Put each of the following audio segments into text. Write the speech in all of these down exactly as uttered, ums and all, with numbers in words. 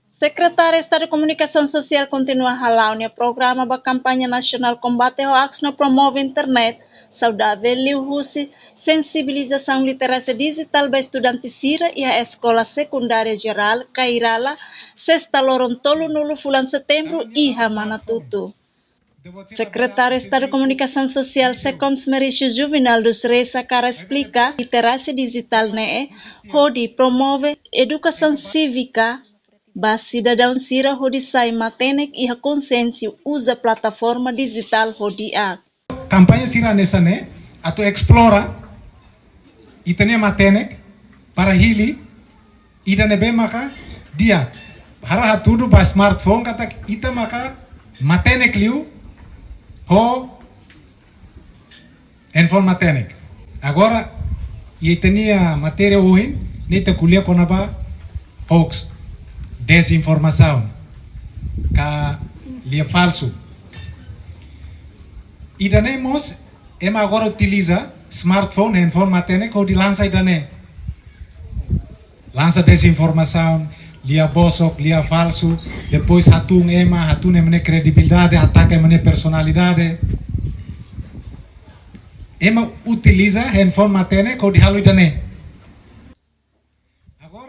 Sekretáriu Estadu Komunikasaun Sosiál kontinua hala'o nia programa ba kampaña nasionál kombate hoax no promove internet saudavel liuhusi sensibilizasaun literasia dijitál ba estudante sira iha Eskola Sekundária Jerál Kairala, sesta loron tolunulu fulan Setembru iha Manatutu. Sekretáriu Estadu Komunikasaun Sosiál SEKOMS Merício Juvenal dos Reis hakarak esplika literasia dijitál ne'e hodi promove edukasaun sívika ba sidadaun sira hodi sai matenek iha konsiénsia uza plataforma dijitál ho di'ak. Kampaña sira hanesan ne'e atu esplora ita-nia matenek para hili ida ne'ebé maka di'ak. Ha'u hatudu ba smartphone katak ita maka matenek liu ho handphone matenek. Agora, iha ita-nia matéria ohin, ne'e ita ko'alia kona-ba hoax, dezinformasaun, ka lia falsu. Ida-ne'e mós, ema agora utiliza smartphone, handphone matenek, hodi lansa ida-ne'e. Lansa dezinformasaun, lia bosok, lia falsu, depois hatún ema, hatún ema nia kredibilidade, ataka ema nia personalidade. Ema utiliza handphone matenek hodi halo ida-ne'e.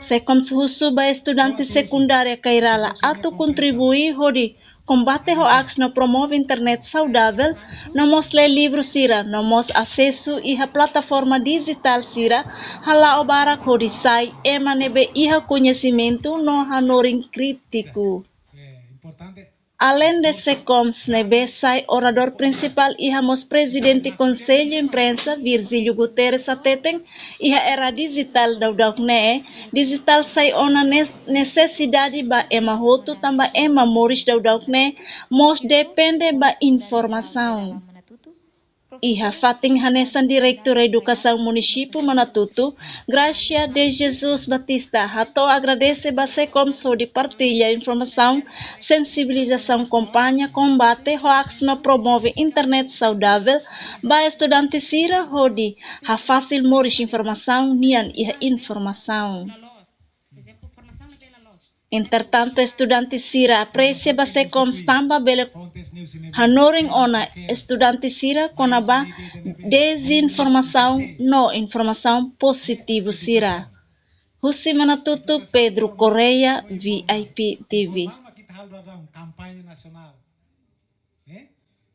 SEKOMS husu ba estudante sekundária Kairala atu kontribui hodi kombate hoax no promove internet saudavel, no mós lee livru sira, no mós asesu iha plataforma dijitál sira, hala'o barak hodi sai ema ne'ebé iha koñesimentu no hanorin krítiku. Aleinde SEKOMS ne'ebé sai oradór prinsipál iha mós Prezidente Konsellu Imprensa Virgílio Guterres hateten, iha era dijitál daudauk ne'e, dijitál sai ona nes-, nesesidade ba ema hotu tanba ema moris daudauk ne'e mós depende ba informasaun. Iha fatin hanesan Diretora Edukasaun Munisípiu Manatutu, Gracia de Jesus Batista, hato'o agradese ba SEKOMS hodi partilla informasaun, sensibilizasaun kompaña kombate hoax no promove internet saudavel ba estudante sira hodi hafasil moris informasaun nian iha informasaun. Entretantu, estudante sira apresia ba SEKOMS tanba bele hanorin ona estudante sira kona-ba dezinformasaun no informasaun pozitivu sira. Husi Manatutu, Pedro Correia, V I P T V.